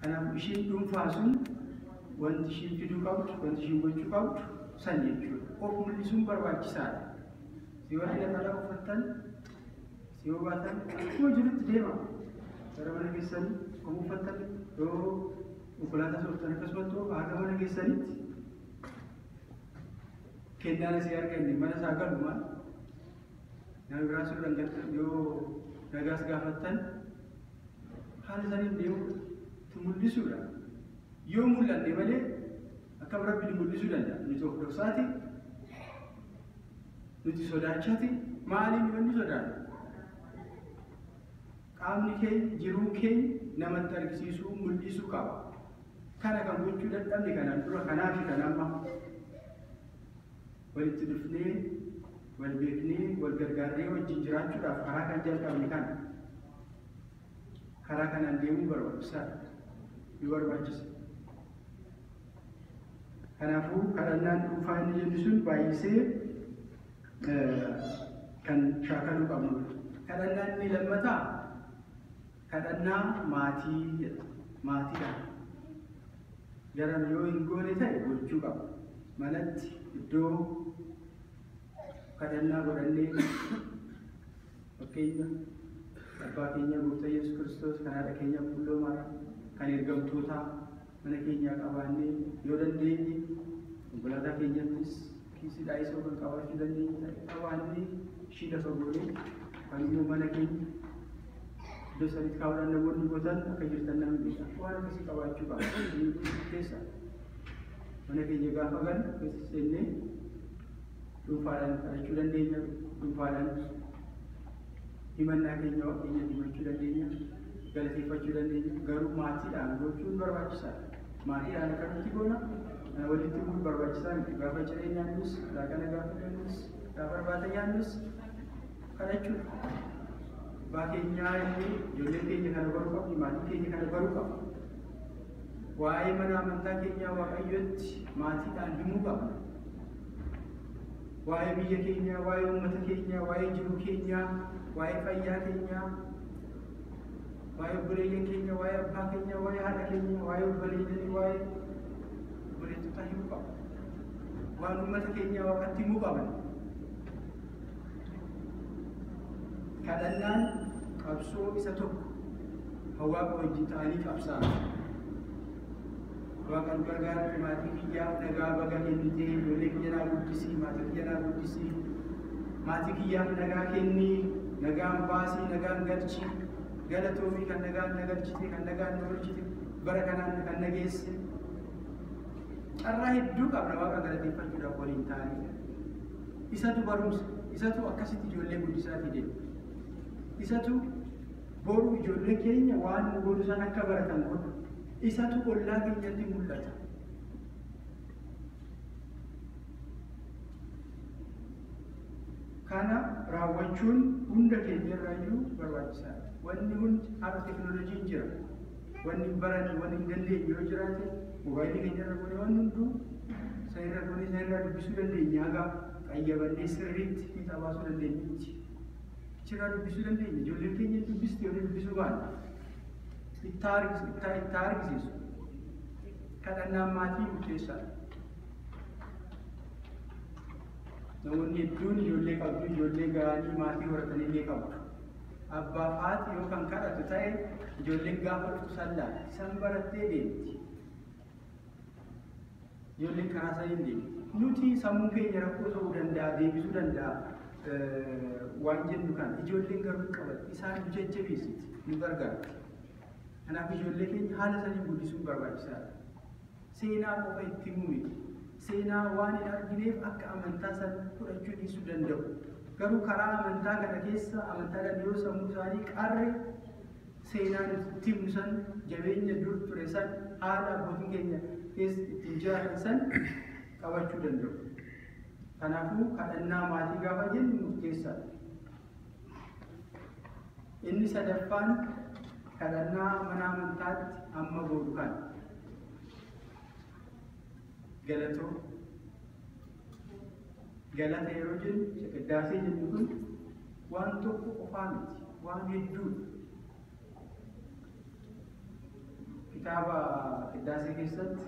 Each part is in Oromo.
Kanaaf ishiin dhuunfaa sun wanti ishiin fiduu qabdu, wanti ishiin gochuu qabdu san jechuudha. Of mul'isuun barbaachisaadha. Si warri naxalaa uffattan, si yoo baatan akkuma jirutti deema. Gara mana keessanii akkuma uffattan yoo konkolaataa sooftan akkasumatti oofa haga mana keessanitti kennaan asii arganne mana isaa galu maal? Nama biraa suuraan yoo nagaas gaafattan haala saniin deemuu itti mul'isuudha. Yoo mul'anne malee akkam Rabbi nu mul'isuu danda'a? Nuti of dhoksaati, nuti sodaachaati, maaliin wanni sodaannu? Qaamni keenya, jiruun keenya namatti argisiisuu, mul'isuu qaba. Kana kan gochuu dadhabne kanaan dura kanaa fi kan amma walitti dhufnee, wal beeknee, wal gargaarree wajjin jiraachuudhaaf karaa kan jalqabne kana. Karaa kanaan deemuun barbaachisaadha. Nu barbaachisa. Kanaafuu kadhannaan dhuunfaa inni jennu sun baay'isee kan shaakaluu qabnudha. Kadhannaan inni lammataa kadhannaa maatii jedha. Maatiidhaan. Garan yoo hin goone ta'e gochuu qaba. Manatti iddoo kadhannaa godhannee fakkeenya abbaa keenya Gooftaa Yesuus Kiristoos kan haadha keenya Qulqulluu Maariyaam kan ergamtootaa mana keenyaa qabaannee yoo dandeenye konkolaataa keenyattis kiisiidhaa isoo kan qabaachuu dandeenye ta'e qabaannee ishii lafa goonee kan immoo mana keenya iddoo sanitti kaa'uudhaan namoonni gootan akka jirtan nama beeka. Waan akkasii qabaachuu qaba. Inni kun keessa mana keenya gaafa galu keessa seennee dhuunfaadhaan kadhachuu dandeenya, dhuunfaadhaan himannaa keenya Waaqayyoon himachuu dandeenya, galateeffachuu dandeenya. Garuu maatiidhaan gochuun barbaachisaadha. Maatiidhaan akkamitti goona? Walitti himuun barbaachisaa miti. Gaafa ciree nyaannus, laaqana gaafa nyaannus, gaafa irbaata nyaannus kadhachuudha. Abbaa keenyaa illee ijoolleen keenya kana baruu qabdi, maatiin keenya kana baruu qaba. Waa'ee mana amantaa keenyaa Waaqayyotti maatiidhaan himuu qabna. Waa'ee biyya keenyaa, waa'ee uummata keenyaa, waa'ee jiruu keenyaa, waa'ee fayyaa keenyaa, waa'ee obboleeyyan keenya, waa'ee abbaa keenyaa, waa'ee haadha keenyaa, waa'ee obboleeyyanii, waa'ee obboleettotaa himuu qabna. Waan uummata keenyaa Waaqatti himuu qabna. Kadhannaan qabsoo isa tokko kan Waaqa wajjin ta'anii qabsaa'an. Waaqa nu gargaarte maatii kiyyaaf nagaa baga kennitee ijoollee kiyya naa guddisii maatii kiyya naa guddisii maatii kiyyaaf nagaa kennii nagaan baasii nagaan galchii galatoomii kan nagaan na galchite kan nagaan na oolchite bara kanaan kan na geesse carraa hedduu qabna Waaqa galateeffachuudhaaf waliin ta'anii. Isatu barumsa, isatu akkasitti ijoollee guddisaatii deema. Isatu boru ijoollee keenya waan nu godhu san akka baratan godha. Isatu ollaa keenyatti mul'ata. Kana raawwachuun hunda keenya irraayyuu barbaachisaadha. Wanni hundi har'a teknooloojiin jira. Wanni hin baranne, wanni hin dandeenye yoo jiraate moobaayilii keenya irra goonee wanni hunduu isa irra goonee isa irraa dubbisuu dandeenya haga qayyabannee sirriitti fiixa baasuu dandeenyutti. Achirraa dubbisuu dandeenya. Ijoolleen keenya dubbisti yoo dubbisuu baanne. Itti argisiisu. Kadhannaan maatii murteessaadha. Namoonni hedduun ijoollee qabdu, ijoollee ga'anii maatii horatanii illee qabdu. Abbaaf haati yoo kan kadhatu ta'e ijoolleen gaafa dhuftu san laalti. San barattee deemti. Ijoolleen karaa saniin deemti. Nuti sammuun keenya rakkoo ta'uu danda'a, deebisuu danda'a waan jennu kana. Ijoolleen garuu hin qabatti. Isaan nu jajjabeessiti, nu gargaarti. Kanaaf ijoollee keenya haala saniin guddisuun barbaachisaadha. Seenaa qofa itti himuu miti. Seenaa waan hin argineef akka amantaa san fudhachuu dhiisuu danda'u. Garuu karaa amantaa kana keessa amantaadhaan yoo sammuu isaanii qarre seenaa nuti itti himnu san jabeenya dur ture san haala abbootiin keenya keessa ittiin jiraatan san qabachuu danda'u. Kanaafuu kadhannaa maatii gaafa jennu murteessaadha. Inni sadaffaan kadhannaa mana amantaatti amma godhu kana. Galatoo galata yeroo jennu isa qiddaasee jennu kun waan tokko qofaa miti, waan hedduudha. Kitaaba Qiddaasee keessatti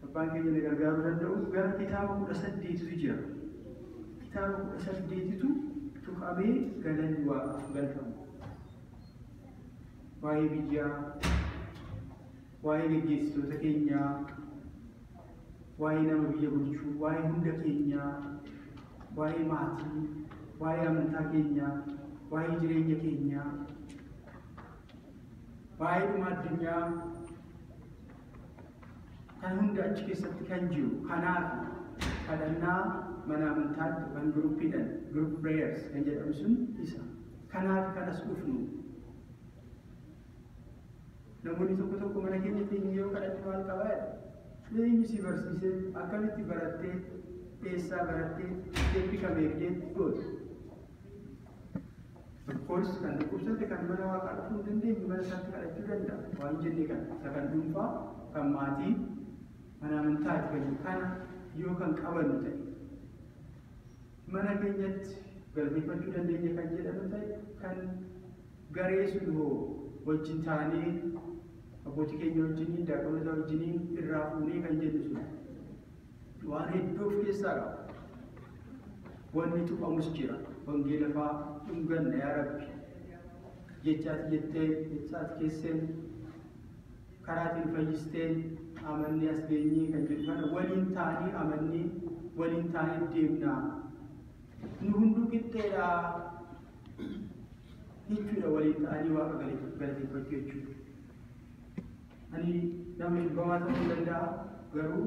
abbaan keenya na gargaaruu danda'u gara kitaaba 18tu jira. Kitaaba 18tu tuqamee galanni waaqaaf galfamu. Waa'ee biyyaa, waa'ee geggeessitoota keenyaa, waa'ee nama biyya bulchuu, waa'ee hunda keenyaa, waa'ee maatii, waa'ee amantaa keenyaa, waa'ee jireenya keenyaa, waa'ee dhuma addunyaa kan hunda achi keessatti kan jiru. Kanaaf kadhannaa mana amantaatti kan groupiidhaan group prayers kan jedhamu sun isa. Kanaaf kan as dhufnu. Namoonni tokko tokko mana keenya teenyee yoo kadhanne maal qabaa jedha. Eenyu si barsiisee, akkamitti barattee, eessaa barattee, step kam eegdee goota? Of course, kan dhukkubsate, kan mana waaqaa dhufuu hin dandeenye, mana isaatti kadhachuu danda'a. Waan jenne kana isa kan dhuunfaa, kan maatii, mana amantaati kan jiru kana yoo kan qabannu ta'e, mana keenyatti galateeffachuu dandeenya kan jedhamu ta'e, kan garee sun hoo wajjin taanee abbootii keenya wajjiniin, daaqonoota wajjiniin irraa fuunee kan jennu sun waan hedduu of keessaa qaba. Wanni tuqamus jira. Wangeela fa'aa dhunganna, yaa Rabbi. Jechaati jettee, jechaati keesseen, karaatiin fayyisteen amannee as geenyee kan jedhu kana waliin ta'anii amannee waliin ta'anii deemnaa. Nu hunduu qixxeedhaa jechuudha, waliin ta'anii waaqa galateeffachuu jechuudha. Ani nama cubbamaa ta'uu danda'a, garuu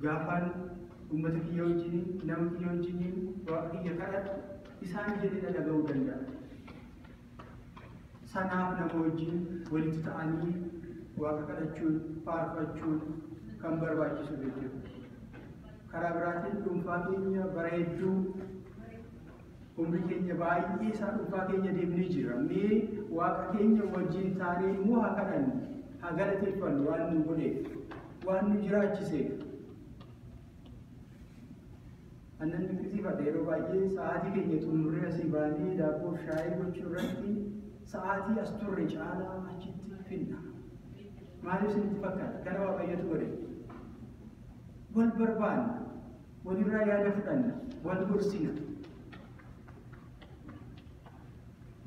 gaafaan uummata kiyya wajjiniin, nama kiyya wajjiniin waaqa kiyya kadhadhu isaan jedhee dhaga'uu danda'a. Sanaaf nama wajjin walitti ta'anii waaqa kadhachuun, faarfachuun kan barbaachisu jechuudha. Karaa biraatiin dhuunfaa keenya bara hedduu umrii keenya baay'ee isaa dhuunfaa keenya deemnee jira. Mee waaqa keenya wajjin taanee immoo haa kadhannu, haa galateeffannu waan nu godheef, waan nu jiraachiseef. Annan dinqisiifadha, yeroo baay'ee sa'aatii keenya xumurree asii baanee daabboo fi shaayii gochuu irratti sa'aatii as turre caalaa achitti finna. Maaliif isinitti fakkaata? Kana Waaqayyotu godhe. Wal barbaanna, walirraa yaada fudhanna, wal gorsina.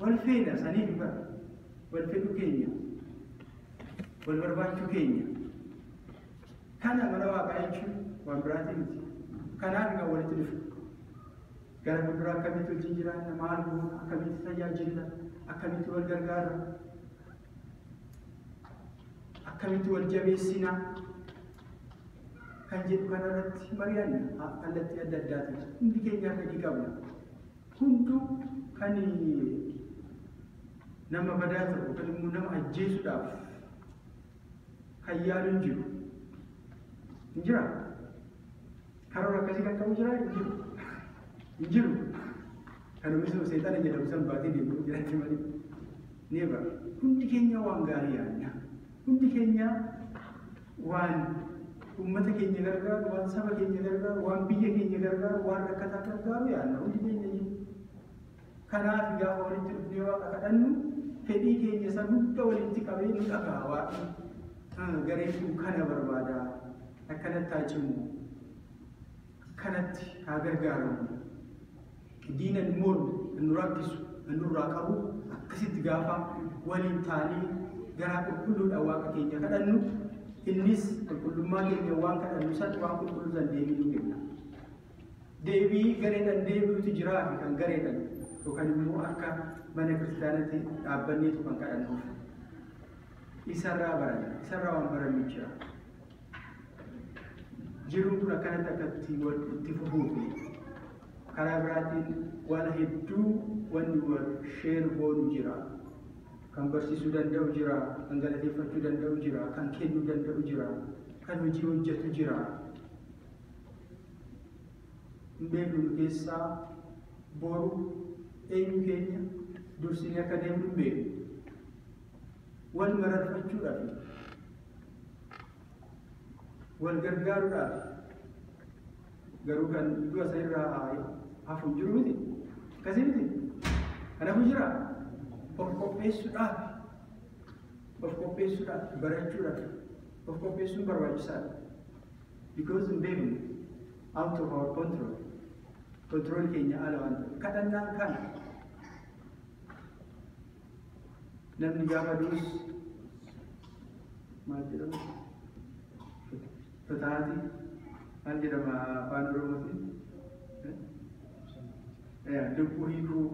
Wal feena saniif bara. Wal fedhuu keenya, wal barbaachuu keenya. Kana mana waaqaa jechuun waan biraatii miti. Kanaaf kan walitti dhufu. Gara fuulduraa akkamitti wajjin jiraanna, maal goona, akkamitti tajaajilla, akkamitti wal gargaarra, akkamitti wal jabeessina kan jedhu kanarratti mari'anna kallattii adda addaatiin. Hundi keenyaa fedhii qabna. Hunduu kan nama badaa ta'u yookaan immoo nama ajjeesuudhaaf kan yaalu hin jiru. Hin jiraa? Karoora akkasii kan qabu jiraa? Hin jiru. Hin jiru. Kanuma isuma seexana jedhamu san baatee deemu jiraatti malee. Never. Hundi keenya waan gaarii yaadna. Hundi keenya waan uummata keenya gargaaru, waan saba keenya gargaaru, waan biyya keenya gargaaru, waan rakkataa gargaaru yaadna. Hundi keenya iyyuu. Kanaaf gaafa walitti dhufnee waaqa kadhannu fedhii keenya san hunda walitti qabee nu dhaga'a waaqni. Gareen kun kana barbaada. Akkanatti haa cimu. Akkanatti haa gargaaramu. Diina nu mormu, kan nu rakkisu, kan nurraa qabu akkasitti gaafa waliin taanee garaa qulqulluudhaan waaqa keenya kadhannu, innis qulqullummaa keenya waan kadhannu san, waan qulqulluu san deebii nu kenna. Deebii gareedhaan deebi'utu jiraa fi kan gareedhaan yookaan immoo akka mana kiristaanaatti dhaabbanneetu kan kadhannuuf. Isarraa baranna, isarraa waan barannu jira. Jiruun kun akkanatti akka itti fufuufi. Karaa biraatiin waan hedduu wanni wal share goonu jira. Kan barsiisuu danda'u jira, kan galateeffachuu danda'u jira, kan kennuu danda'u jira, kan hojii hojjetu jira. Hin beeknu, nu keessaa boru eenyu keenya dursinee akka deemnu hin beeknu. Wal mararfachuudhaaf, wal gargaaruudhaaf garuu kan du'a isa irraa hafu hin jiru miti. Akkasii miti. Kanaafuu jira. Of qopheessuudhaaf. Of qopheessuudhaaf, barachuudhaaf, of qopheessuun barbaachisaadha. Because hin beeknu, out of our control. Control keenya ala waan ta'eef. Kadhannaan kana. Namni gaafa du'us maal jedhama? Fitaati maal jedhama afaan Oromootiin? Lubbuu hiikuu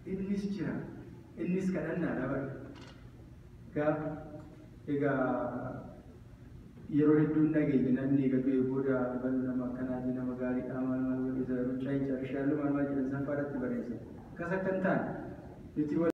innis jira. Innis kadhannaadha bara. Gaafa egaa yeroo hedduun dhageenya namni egaa du'ee booda balu nama akkanaati, nama gaariidha, maal maal godhe, ruccaa hin carshaallu maal maal jedhan sanfaa irratti barreessa. Akkas akka hin taane nuti